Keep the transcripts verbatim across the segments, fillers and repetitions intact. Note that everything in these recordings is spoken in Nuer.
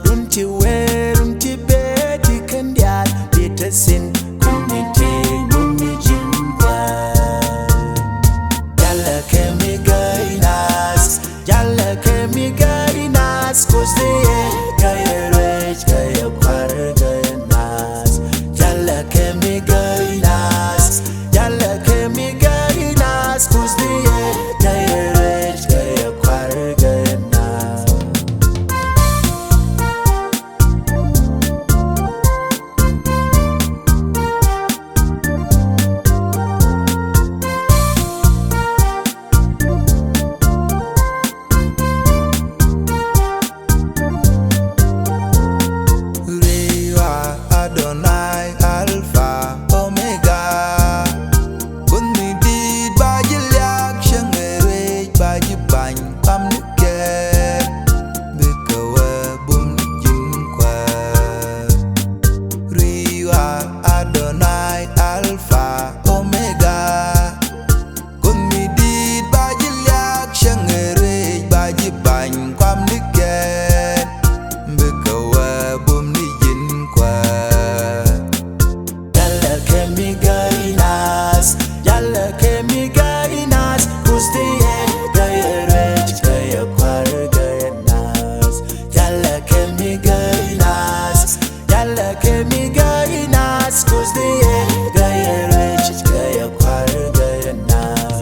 Run ti wee, run ti bee, ti kɛn diaal, ti te sin, kun ni ti, kun ni jin kua. Jalɛ kɛ mi gay nas, jalɛ kɛ mi gay nas, kus ti yɛ kɛ yɛ ruec kɛ yɛ kuar kɛ yɛ nas. Jalɛ kɛ mi gay nas, jalɛ kɛ mi gay nas, kus ti yɛ kɛ yɛ ruec kɛ yɛ kuar kɛ yɛ nas. Riwa Adonai Alpha Omega. Kun mi dit ba ji̱ liak cäŋ ɛ ruec ba ji̱ bany kuam ni kɛ. Bikɛ wee bum ni ji̱n kuäär. Riwa Adonai Alpha Omega. Kun mi dit ba ji̱ liak cäŋ ɛ ruec ba ji̱ bany kuam ni kɛn. Bikɛ wee bum ni ji̱n kuäär. Jalɛ kɛ mi gay nas, jalɛ kɛ mi gay nas, kus ti yɛ kɛ yɛ ruec kɛ yɛ kuar kɛ yɛ nas. Jalɛ kɛ mi gay nas, jalɛ kɛ mi gay nas, kus ti yɛ kɛ yɛ ruec kɛ yɛ kuar kɛ yɛ nas.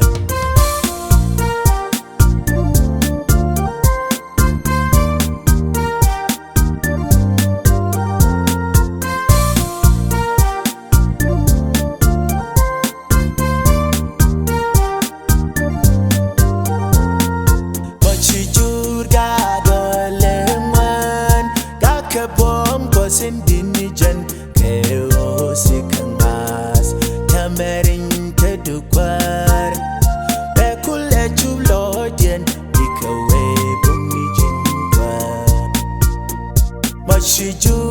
Bä ci jur ga dɔlɛ ŋuan, ga kɛ buɔ̱m kɔ sin din ni jɛn kɛ ɣöö si kɛ ŋa̱a̱th. Tämɛri̱ny te du kuäär, bɛ kulɛ cup lɔɔcdiɛn, bikɛ wee bum ni ji̱n kuäär. Bä ci jur